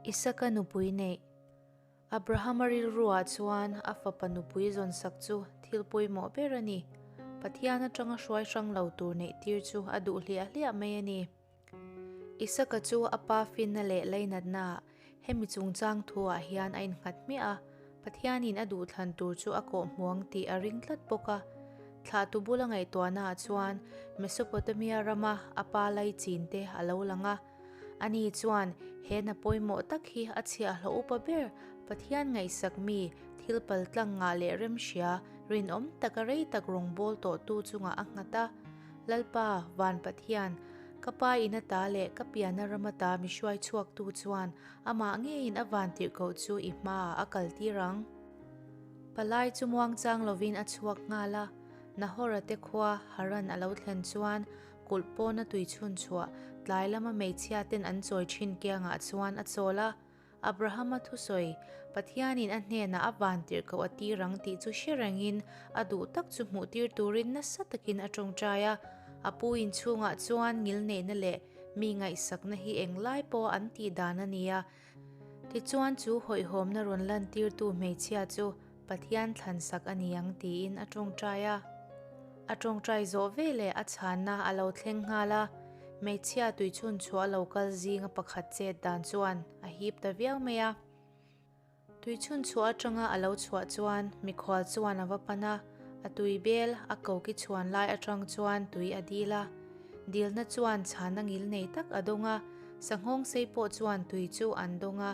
Isaka nupui neih. Abrahama rilruah chuan a fapa nupui zawnsak chu thil pawimawh ber a ni. Pathian atanga hruai hrang lo tur neih tir chu a duh hliah hliah mai a ni. Isaka chu a pa finna leh lainatnaah hemi chungchang thuah hian a innghat hmiah a, Pathianin a duhthlan tur chu a kawh hmuang tih a ring tlat bawk a. Thlahtu bula ngaihtuahnaah chuan Mesopotamia rama a pa laichin te a lo lang a. Ani chuan he hna pawimawh tak hi a chhiahhlawh upa ber Pathian ngaihsak mi thil paltlang ngah leh remhria rinawm taka rei tak rawngbâwl tawhtu chungah a nghat a. Lalpa, Van Pathian, ka pa in ata leh ka pianna ram ata mi hruai chhuaktu chuan amah ngeiin a van tirhkoh chu i hmaah a kaltir ang. Palai chu muangchang lovin a chhuak nghal a, Nahora te khua Haran a lo thlen chuan Kulh pawna tui chhun chhuah tlai lama hmeichhia ten an chawi thin kiangah chuan a chawl a. Abrahama thusawi, Pathianin a hnenah a van tirhkoh a tir ang tih chu hre rengin a duh tak chu hmuh tir turin nasa takin a tawngtai a. A pu inchhungah chuan ngilneihna leh mi ngaihsakna hi englai pawha an tih dan a ni a. Tichuan chu hawihhawmna rawn lantirtu hmeichhia chu Pathian thlansak a ni ang tiin a tawngtai a. A tawngtai zawh veleh a chhanna a lo thleng nghal a, hmeichhia tuichhun chhuah a lo kal zinga pakhat chet dan chuan a hip ta viau mai a. Tuichhun chhuah atanga a lo chhuah chuan mikhual chuan a va pan a, a tui bel a koki chhuan lai atang chuan tui a dil a. Dilna chuan chhanna ngil nei tak a dawng a, sanghawng sei pawh chuan tui chu an dawng a.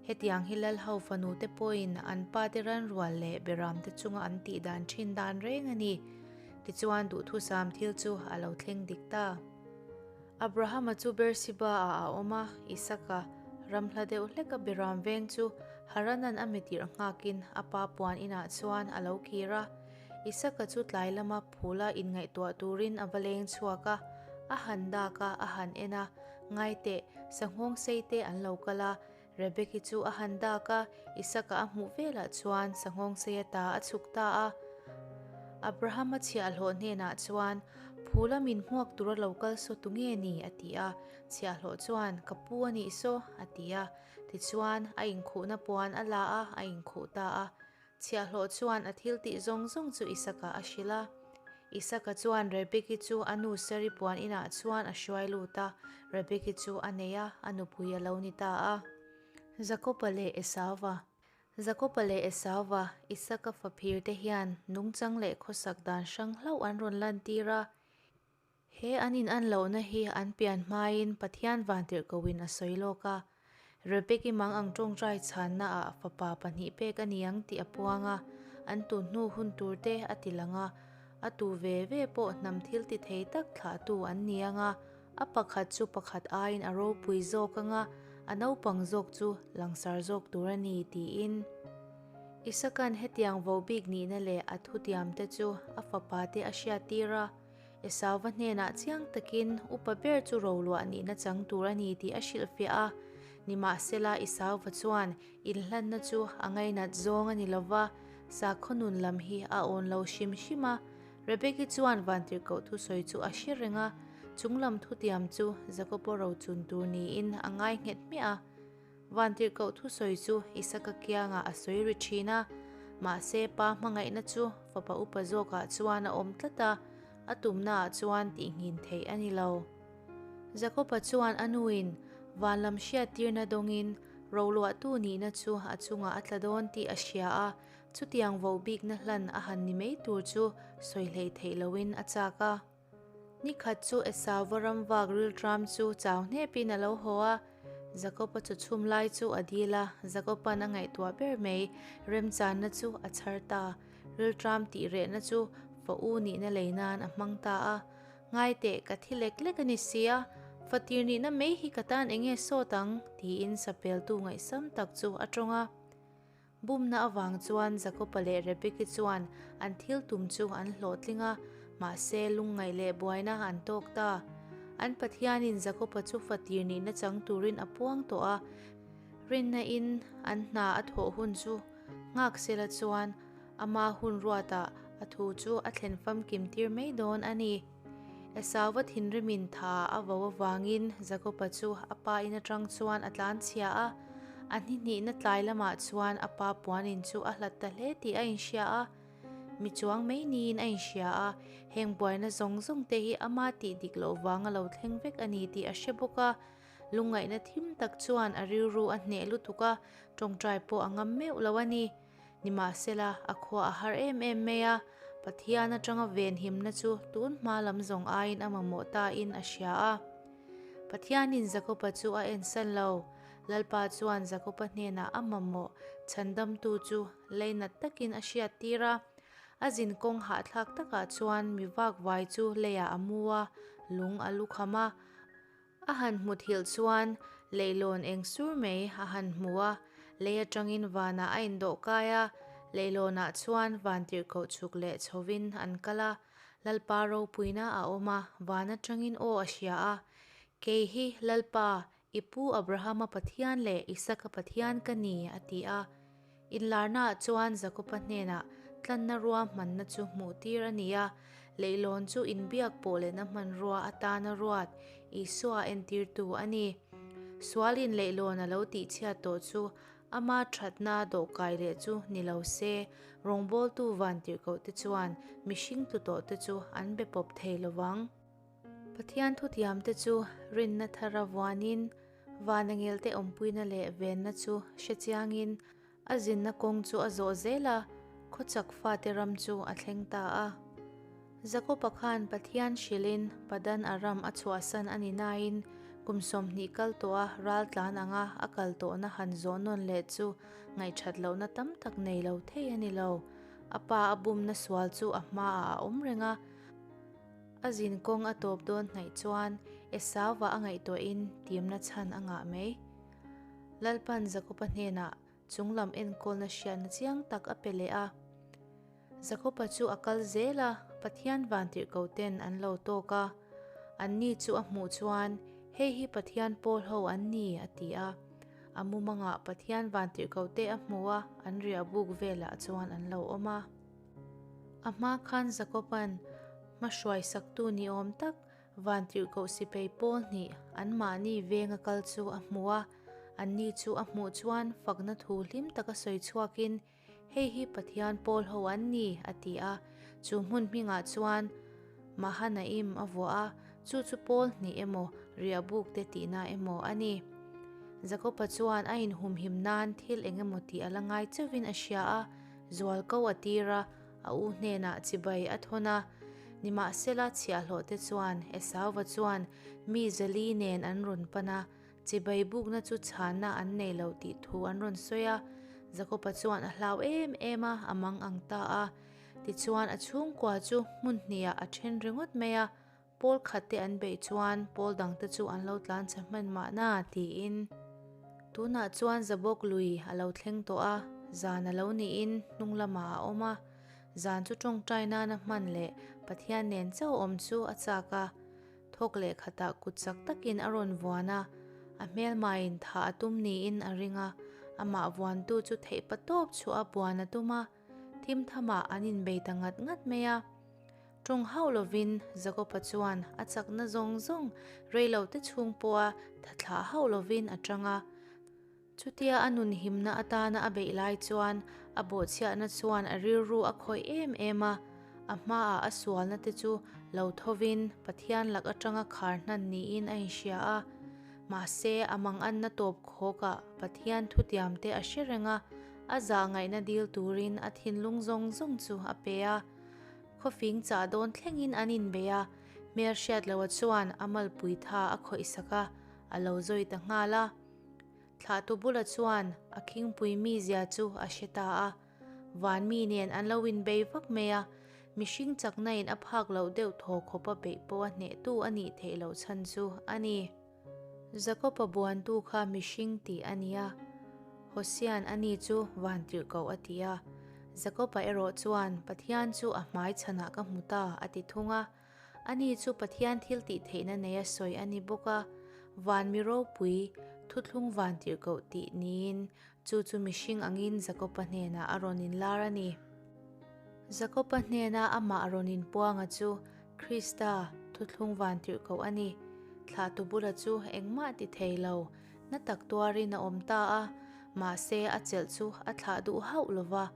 Hetiang hi Lalho fanute pawhin an pate ranrual leh beramte chunga an tih dan thin dan reng a ni. Tichuan duhthusam thil chu a lo thleng dik ta. Abrahama chu Beersheba-ah a awm a, Isaka, ram hla deuh hleka beram veng chu Haranan a mitirh nghakin a pa puan inah chuan a lo kir a. Isaka chu tlai lama phula inngaihtuah turin a va leng chhuak a, a han dak a, a han en a, Ngaiteh, sanghawng sei te an lo kal a, Rebeki chu a han dak a, Isaka a hmuh velah chuan sanghawng sei ata a chhuk ta a. Abrahama chhiahhlawh hnenah chuan, Phula min hmuak tura lo kal saw tu nge ni? a ti a. Chhiahhlawh chuan, Ka pu a nih saw, a ti a. Tichuan, a inkhuhna puan a la a, a inkhuh ta a. Chhiahhlawh chuan a thil tih zawng zawng chu Isaka a hrilh a. Isaka chuan Rebeki chu a nu Sari puan inah chuan a hruai lut a, Rebeki chu a nei a, a nupui a lo ni ta a. Jakoba leh Esauva Jakoba leh Esauva, Isaka faphir te hian nungchang leh khawsak dan hrang hlauh an rawn lantir a. He an in an lohna hi an pian hmain Pathian vantirhkohin a sawi lawk a. Rebeki mang ang tawngtai chhanna ah fapa pahnih pek a ni ang tih a puang a, an tun hnu hun tur te a ti lang a. A tu ve ve pawh hnam thil ti thei tak thlahtu an ni ang a, a pakhat chu pakhat aiin a ropui zawk ang a, a naupang zawk chu langsar zawk tur a ni tiin. Isaka'n hetiang vohbik nihna leh a thutiamte chu a fapa te a hriattir a. Esauva hnenah chiang takin upa ber chu roluah nihna chang tur a ni tih a hrilhfiah a. Nimahsela, Esauva chuan inhlanna chu a ngainat zawng a ni lo va, sakhaw nun lam hi a awn lo hrim hrim a. Rebeki chuan vantirhkoh thusawi chu a hre reng a, chung lam thutiam chu Jakobo rochun tur niin a ngai nghet hmiah a. Vantirhkoh thusawi chu Isaka kiangah a sawi ri thin a, mahse pa hmangaihna chu fapa upa zawkah chuan a awm tlat a, a tumnaah chuan tihnghin theih a ni lo. Jakoba chuan a nuin van lam hriattirna dawngin roluahtu nihna chu a chungah a tla dawn tih a hria a, chutiang vohbikna hlan a han ni mai tur chu sawi hleih theih loin a chak a. Ni khat chu Esauva ram vak rilṭam chu chau hnepin a lo haw a, Jakob-a chu chhum lai chu a dil a, Jakob-a'n a ngaihtuah ber mai, remchanna chu a chhar ta. Rilṭam tih rehna chu fa u nihna lei nan a hmang ta a. Ngai teh, ka thi lek lek a ni si a, fa tir nihna mai hi ka tan eng nge sawt ang? tiin sapeltu ngaihsam tak chu a tawng a. Bumna avang chuan Jakoba leh Rebeki chuan an thil tum chu an hlawhtling a, mahse lungngaih leh buaina an tawk ta. An Pathianin Jakoba chu fatir nihna chang turin a puang tawh a, rinna-in an hna a thawh hun chu nghak sela chuan ama hun ruatah a thu chu a thlen famkim tir mai dawn a ni. Esauva thinrimin tha a vo avangin Jakoba chu a pa in atang chuan a tlanchhia a. A hnihnihna tlai lamah chuan a pa puanin chu a hlat ta hle tih a inhria a. Mi chuang mai niin a inhria a, heng buaina zawng zawng te hi ama tih dik loh vanga lo thleng vek a ni tih a hre bawk a. Lungngaihna thim tak chuan a rilru a hneh lutuk a, tawngtai pawh a ngam meuh lo a ni. Nimahsela, a khua a har em em mai a, Pathian atanga venhimna chu tun hma lam zawng aiin a mamawh tain a hria a. Pathianin Jakoba chu a ensan lo. Lalpa chuan Jakoba hnenah a mamawh chhandamtu chu leinat takin a hriattir a. A zin kawng hahthlak takah chuan mi vakvai chu leiah a mu a, lung a lukham a. A han hmu thilh chuan leihlawn eng sur mai a han hmu a, lei atangin vanah a indawh kai a, leihlawnah chuan vantirhkoh chhuk leh chhovin an kal a, Lalpa ropuina a awm a, van atangin aw a hria a, Kei hi Lalpa, i pu Abrahama Pathian leh Isaka Pathian ka ni, a ti a. Inlarnaah chuan Jakoba hnenah tlanna ruahmanna chu hmuhtir a ni a, leihlawn chu inbiak pawh lehna hmanrua atana ruat Isua entirtu a ni. Sualin leihlawn a lo tihchhiat tawh chu ama thatna dawhkai leh chu ni lo se, rawngbawltu vantirhkohte chuan mihring tlu tawhte chu an be pawp thei lo vang. Pathian thutiamte chu rinna thara vuanin Vanangelte awmpuina leh venna chu hre chiangin a zinna kawng chu a zawh zel a, khawchak fate ram chu a thleng ta a. Jakoba khan Pathian hrilhin Padan Aram a chhuahsan a ni nain kum 20 kal tawha ral tlan anga a kal tawhna han zawh nawn leh chu ngaihthat lohna tam tak nei lo thei a ni lo. A pa a bumna sual chu a hmaah a awm reng a. A zin kawng a tawp dawn hnaih chuan Esauva a ngaihtuahin timna chhan a ngah mai. Lalpan Jakoba hnenah chunglam enkawlna hriatna chiang tak a pe leh a. Jakoba chu a kal zel a, Pathian vantirhkohten an lo tawk a. Anni chu a hmuh chuan, Hei hi Pathian pawl ho an ni, a ti a. A mumangah Pathian vantirhkohte a hmu a, an riah buk velah chuan an lo awm a. A hma khan Jakoba'n hmahruai saktu ni awm tak vantirhkoh sipei pawl hnih anmahni venga kal chu a hmu a, anni chu a hmuh chuan fakna thu hlim taka sawi chhuakin, Hei hi Pathian pawl ho an ni, a ti a. Chu hmun hmingah chuan Mahanaim a vuah a, chu chu pawl hnih emaw, riahbuk te tihna emaw a ni. Jakoba chuan a inhumhim nan thil eng emaw tih a la ngai chauhin a hria a, Zualko a tir a, a u hnenah chibai a thawn a. Nimahsela chhiahhlawhte chuan Esauva chuan mi zali nen an rawn pan a, chibai bukna chu chhanna an nei lo tih thu an rawn sawi a. Jakoba chuan a hlau em em a, a mang ang ta a. Tichuan a chhungkua chu hmun hnihah a then ringawt mai a, Pawl khat te an beih chuan pawl dang te chu an lo tlan chhe hman mahna tiin. Tunah chuan Zabawk lui a lo thleng tawh a, zan a lo niin hnung lamah a awm a. Zan chu tawngtai nana hman leh Pathian nen chauh awm chu a chak a. Thawk leh khatah kut chak takin a rawn vuan a, a hmelmaiin thah a tum niin a ring a, amah vuantu chu theihpatawp chhuah a buan a tum a. Thim thamah an inbei ta ngat ngat mai a. Tawng hauh lovin Jakoba chuan a chakna zawng zawng reilote chhung pawha tha thlah hauh lovin a tang a. Chutia a nun himna atana a beih lai chuan a bawhchhiahna chuan a rilru a khawih em em a, a hmaah a sualna te chu lo thovin Pathian lak atanga khar hnan niin a inhria a. Mahse, a manganna tawp khawkah Pathian thutiamte a hre reng a, a zahngaihna dil turin a thinlung zawng zawng chu a pe a. Khawfing chah dawn thlengin an inbei a, hmel hriat loha chuan a malpui tha a khawih sak a, a lo zawi ta nghal a. Thlahtu bula chuan a khingpui mizia chu a hre ta a, van mi nen an lo inbei vak mai a, mihring chakna in a phak loh deuh thaw khawpa beih pawh a hnehtu a nih theih loh chhan chu a ni. Jakoba buantu kha mihring tih a ni a, Hosia'n a ni chu vantirhkoh a ti a. Jakoba erawh chuan, Pathian chu a hmai chhanah ka hmu ta, a ti thung a. Ani chu Pathian thil tih theihna neia sawi a ni bawk a, van mi ropui, thuthlung vantirhkoh tih niin chu chu mihring angin Jakoba hnenah a rawn inlar a ni. Jakoba hnena amah rawn inpuanga chu Krista, thuthlung vantirhkoh a ni. Thlahtu bula chu engmah ti thei lo, na tak tuarin a awm ta a. Mahse, a chelh chu a thlah duh hauh lo va,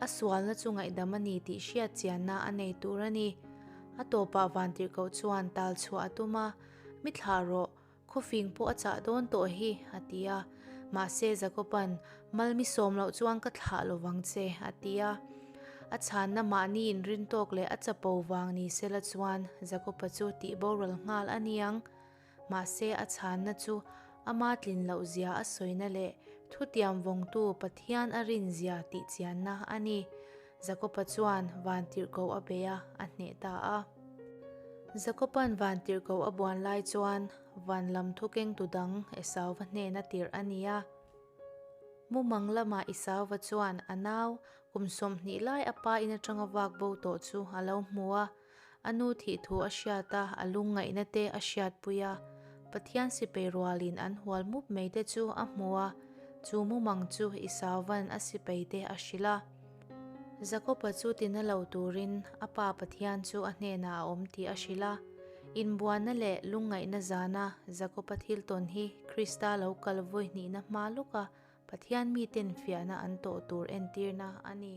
a sualna chu ngaihdam a ni tih hriat chianna a nei tur a ni. A tawpah vantirhkoh chuan tal chhuah a tum a, Mi thlah rawh, khawfing pawh a chah dawn tawh hi, a ti a. Mahse, Jakoba'n, Mal mi sawm loh chuan ka thlah lo vang che, a ti a. A chhanna mahni inrintawk leh a chapo vang ni sela chuan Jakoba chu tihboral nghal a ni ang. Mahse, a chhanna chu ama tlin loh zia a sawina leh thutiam vawngtu Pathian a rin zia tih chianna a ni. Jakoba chuan vantirhkoh a bei a, a hneh ta a. Jakoba'n vantirhkoh a buan lai chuan van lam thukengtu dang Esauva hnena tirh a ni a. Mumang lamah Esauva chuan a nau kum 20 lai a pa in atanga vak bo tawh chu a lo hmu a. A nu thih thu a hriat a, a lungngaihna te a hriatpui a. Pathian sipai rualin an hual mup mai te chu a hmu a, chu mumang chu Esauva'n a sipai te a hrilh a. Jakoba chu tina lo turin a pa Pathian chu a hnenah a awm tih a hrilh a. Inbuanna leh lungngaihna zana Jakoba thil tawn hi Krista lo kal vawi hnihna hma lawka Pathian miten fiahna an tawh tur entirna a ni.